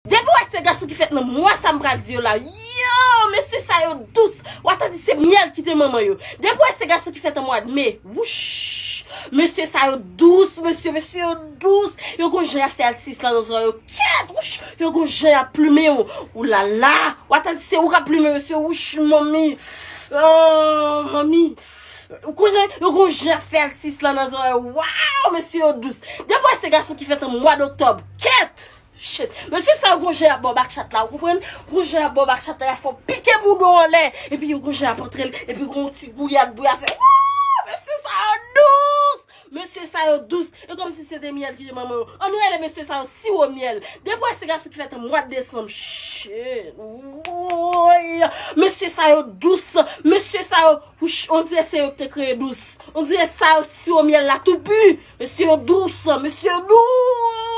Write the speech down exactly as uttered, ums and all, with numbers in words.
Depi w wè se gason ki fèt nan mwa sa m pral di yo la, yo, mesye sa yo dous. W a ta di se myèl ki te manman yo. Depi w wè se gason ki fèt an mwa de me, wouch. Mesye sa yo dous, mesye, mesye yo dous. Yo gon jan y ap fè alsis la nan zòrèy yo. Kèt, wouch. Yo gon jan y ap plimen w. Ou la la. W a ta di se ou k ap plimen mesye, wouch, manmi. Oh, manmi. Ou konnen, yo gon jan y ap fè alsis la nan zòrèy yo. Waw, mesye yo dous. Depi w wè se gason ki fèt an mwa doktòb. Kèt. Shit. Mesye sa yo gon jan y ap ba w bakchat la, ou konprann? Gon jan y ap ba w bakchat la, y ap fè w pike bouda w anlè. Epi yo gon jan y ap antre l, epi gon ti gouyad pou y ap fè. Wouw! Mesye sa yo dous! Mesye sa yo dous! E kòmsi se te myèl ki te manman yo. Ann rele mesye sa yo siwo myèl. Depi w wè se gason ki fèt an mwa desanm. Shit! Woy! Mesye sa yo dous! Mesye sa yo, wouch, on dirè se yo ki te kreye dous. On dirè sa yo siwo myèl la tou pi! Mesye yo dous! Mesye yo dous!